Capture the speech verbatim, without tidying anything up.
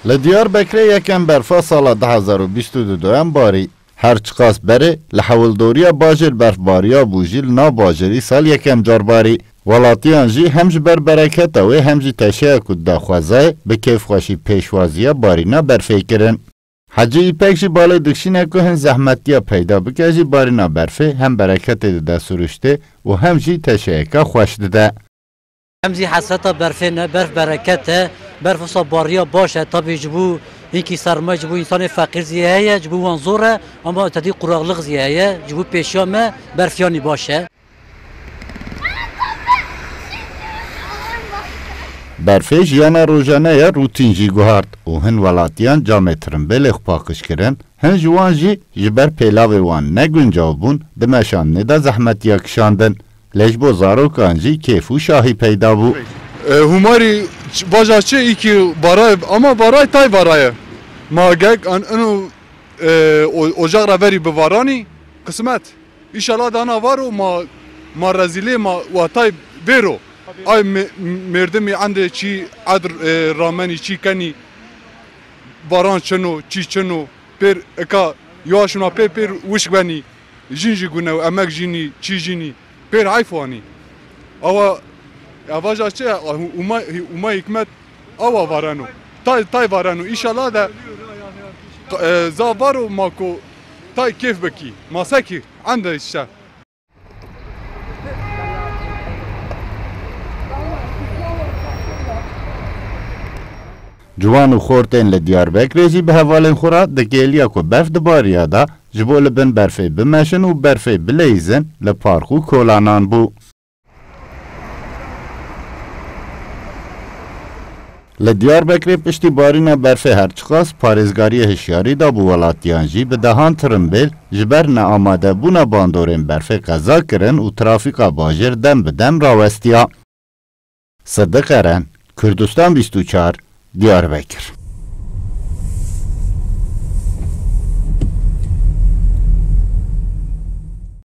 Li Diyarbekirê yekem berfa sala du hezar û bîst û du doyan barî. Her çiqas berê li hewildoriya bajêr berfbariya bû jî, li nav bajêrî sal yekem car barî. Welatiyan jî hem ji ber bereketa wê hem jî teşeya ku dida xwezayê bi kêfxweşî pêşwaziya barîna berfê kirin. Hecî Îpek jî balê dikişîne ku hin zehmetiya peyda bike jî barîna berfê hem bereketê dide siruştê û hem jî teşeyeka xweş dide. Em jî hesreta berfê ne, berf bereket e, berf wisa bariya baş e. Tabî ji bo hinkî sermayê ji bo însanê feqîr zî heye, ji bo wan zor e, ama tedî quraxliq zî heye, ji bo pêşiya me berfiyanî baş e. Berfê jiyana rojane ya rûtîn jî guhart û hin welatiyan camê tirimbêlê xwe paqij kirin, hin ji wan jî ji ber pêlavê wan ne guncav bûn, di meşandinê de zehmetiya kişandin. Lê ji bo zarokan jî kêf û şahî peyda bû. E, Hûmarî ç-, baja çi îkî baraye, ama baray tay varaye. Ma gek an ino, e, o-, ocak re verî bi varanî, qismet. Înşallah dana varo ma, ma rezîlê ma watay bêro. Ay me-, merdimî endê çî edr, e, ramenî çî kenî, varan çino, çî çino, pêr eka yuaşuna pê pêr wişk benî. Jin jî gune û emek jînî, çî jînî, pêr eyf wanî. Awa, evaja çi? Uma, uma hikmet awa vareno. Tay, tay vareno. Înşallah de, e, za varo ma ko tay kêf bikî. Ma sekî, ende işte. Ciwan û xortên li Diyarbekirê jî bi hevalên xwe re di kêliya ku berf dibariya de ji bo li bin berfê bimeşin û berfê bileyzin li park û kolanan bû. Li Diyarbekirê piştî barîna berfê her çiqas parêzgariyê hişyarî da bû welatiyan jî bi dehan tirimbêl ji ber neamadebûna bandorên berfê qeza kirin û trafîka bajêr dem bi dem rawestiya. Sidiq Eren, Kurdistan bîst û çar, Diyarbekir.